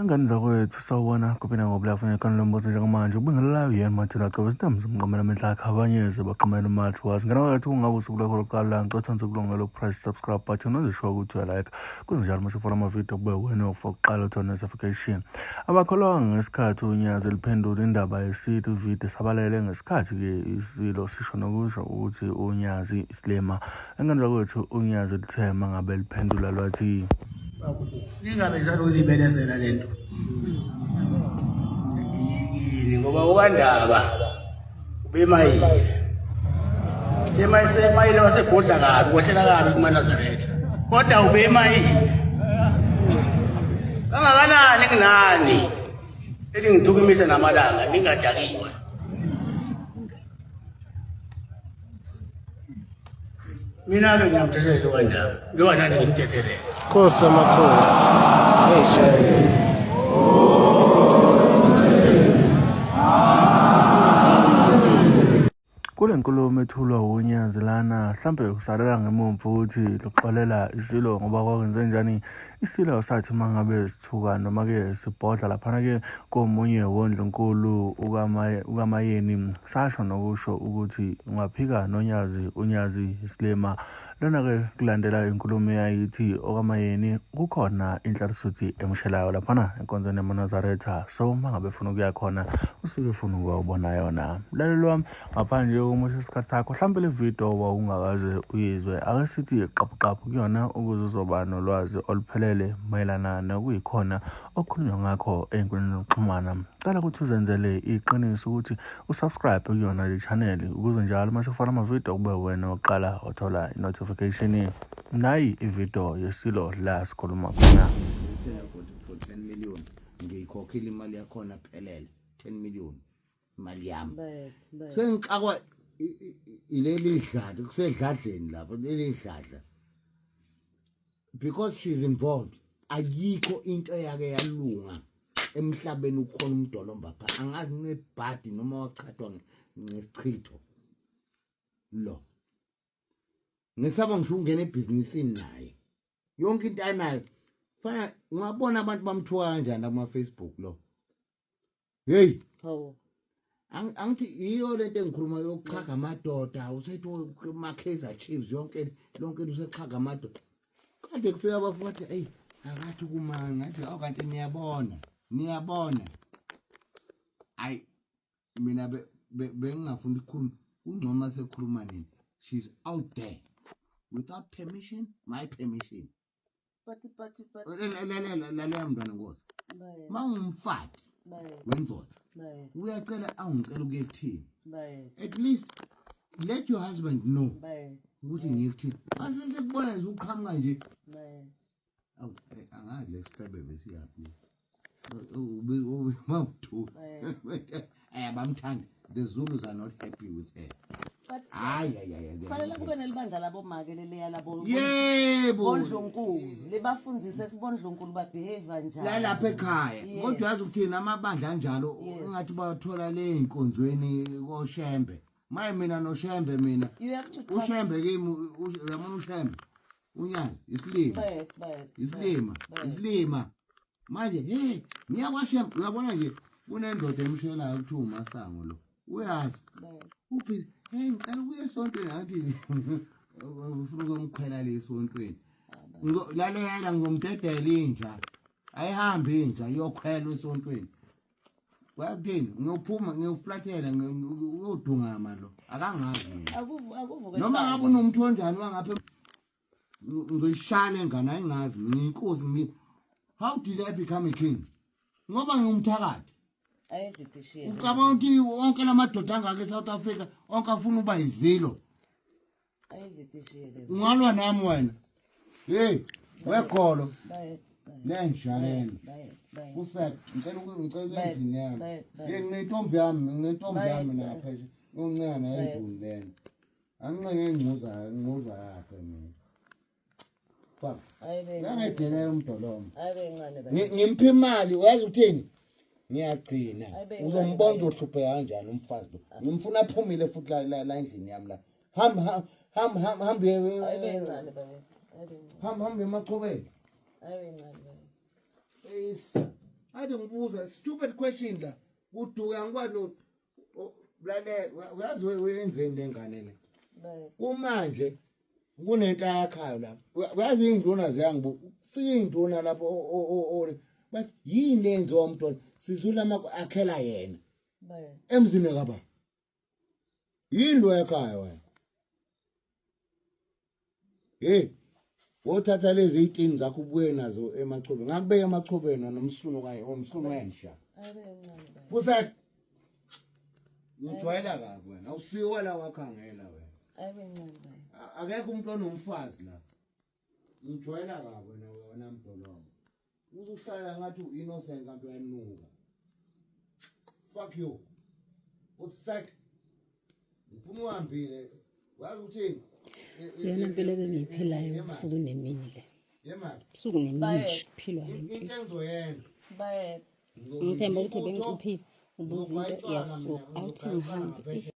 Ingane zakwethu sawubona kuphinda ngobulafu ngekhona lombuzo njengamanje ubingelelayo yena Mathila Gcobo isitambu somqamela amehlo akhe abanyeze baqamela umathi wazi ngane kwethu kungabe usuku lwakho lokuqala la ngicela uthande ukulungela upress subscribe button uzisho ukuthi uyalike kuze njalo uma sifuna amavidiyo kube wena ofokuqala uthola notification. Abakholwanga ngesikhathi uNyazi liphendula indaba yesilo ividiyo sabalele ngesikhathi-ke isilo sisho nokusho ukuthi uNyazi isilima. Engane zakwethu uNyazi luthe mangabe liphendula lwathi Ningabe ngisalokhu le nto. Yini ngoba uKandaba ubemayile. Tema esemayile wasebhodla kabi, kwehlela kabi kumaNazaretha. Kodwa ubemayile. Kangakanani kunani elingithuka imihla namalanga ningadakiwe. Mina-ke ngiyamthethelela uKandaba, njengoba nani ngimthethelele. Nkosi amakhosi. Eish. Kule nkulumo ethulwa wuNyazi lana hlampe usalela ngemumva ukuthi luxolela isilo ngoba kwakwenze njani isilo sathi uma ngabe sithuka noma-ke sibhodla laphana-ke komunye wondlunkulu ukaMayeni sasho nokusho ukuthi ungaphika noNyazi uNyazi isilima. Lona-ke kulandela inkulumo eyayithi okaMayeni kukhona inhlalisuthi emshelayo laphana enkonzweni yamaNazaretha so uma ngabe efuna ukuya khona usuke efuna ukuyobona yona. Mlaleli wami ngaphandle kokumosha isikhathi sakho hlampe le video wawungakaze uyizwe ake sithi qaphu qaphu kuyona ukuze uzoba nolwazi oluphelele mayelana nokuyikhona okukhulunywa ngakho ey'nkundleni zokuxhumana. Cela ukuthi uzenzele iqiniso ukuthi usubscribe kuyona le channel ukuze njalo uma sifaka amavidiyo kube wena oqala othola i-notification. Nayi ividiyo yesilo la sikhuluma khona. For 10 million ngiyikhokhile imali yakhona phelele 10 million imali yami sengixakwa ileli dladla kusedladleni lapho leli dladla because she's involved ayikho into eyake yalunga emhlabeni ukhona umdolomba pha angazi nebhadi noma wachathwa ngesichitho lo ngisaba ngisho ukungena ebhizinisini naye yonke into anayo fana ungabona abantu bamthuka kanjani kuma-Facebook lo hey Hawu. Angithi yiyo lento engikhuluma yokuxhaga amadoda usethi ma Kaizer Chiefs yonke lonke usexhaga amadoda kade kufika abafuthi hey akathi kuma ngathi awu kanti niyabona niyabona ayi mina bengingafuni ukukhuluma kungcono sekhuluma nini she's out there without permission my permission But but but lalela lalela mntwana nkosi Baye. mawungumfati Baye. wendoda Baye. uyacela awungicela ukuye kuthini Baye. at least let your husband know Baye. ukuthi ngiye kuthini asisikubona nje uqhamuka nje Baye. awu angazi lesifebe besiyaphi mawuthu ayabamthanda the Zulus are not happy with her But hayi hayi hayi kufanele kube nelibandla labomake leleya labo yebo bondlunkulu libafundzise ukuthi bondlunkulu babehave kanjani lalapha ekhaya Yes. kodwa yazi ukuthini amabandla anjalo Yes. engathi bawathola le inkonzweni koShembe maye mina noShembe mina You have to trust uShembe kimi uyabona uShembe unyazi isilima Baye, baye, isilima baye. isilima manje hey ngiyakwashembe uyabona nje kunendoda emshelayo kuthiwa uMasango lo uyazi Baye. uphi hey ngicela ukuya esontweni ngathi ufuna ukumkhwela le esontweni lalela ngizomdedela inja ayihambi inja iyokhwela esontweni kwakuthini ngiyophuma ngiyoflathela uyodungama lo akangazi mina Akuvuke noma ngabe unomuntu onjani wangapha ngizoyishaya le ngane ayingazi mina ngiyinkosi ngi how did I become a king ngoba ngingumthakathi ayizidishile ucabanga ukuthi wonke la madoda angaka e-South Africa onke afuna ukuba yizilo ayizidishile ungalwa nami wena hey wekholo baye lenja lena baye baye kusek ngicela ngicela endlini yami baye, baye. hey nginentombi yami nginentombi Baye, yami baye. napha nje uncenga naye endlini lena angincenge ingcuza ingcuza yakhe mina fuck ayibe uyangedelela umdolomba ayibe ncane baye Ngimphi imali uyazi ukuthini ngiyagcina Ayibe uzombona ncane. uzohlupheka kanjani umfazi lo ngimfuna aphumile futhi la la la endlini yami la hamba hamba hamba hamba ayibe ncane baye ayibe ncane hamba hamba emachobeni ayibe ncane baye Isa. Kade ngibuza stupid question la. Kuduka ngikwazi lo lalela uyazi wenzeni lengane le. Kumanje kunento ayakhayo lapho. Uyazi induna ziyangibu. Kufika induna lapho o bathi yini lenziwa umntwana sizula akhela yena. Emzini kaba. Yini lo ekhaya wena? Hey, wothatha lezi zitini zakho ubuye nazo emachobeni. Ngakubeka emachobeni nomsunu kanye omsunu wensha. Futhi ngijwayela kabi wena. Awusiwo la wakhangela wena. Akekho umuntu onomfazi la. Ngijwayela kabi wena wena mdolomba. Uzuhlala ngathi u-innocent kanti uyanuka. Fuck you. Usak. Ngifuna uhambile. Wazi ukuthini? Iyona mpilo engiyiphilayo ubusuku nemini le. Ubusuku nemini nje kuphilwa le Into mpilo. engizoyenza. Bayethe. Ngithemba ukuthi bengicuphile ubuza into iyasuka awuthi ngihambe.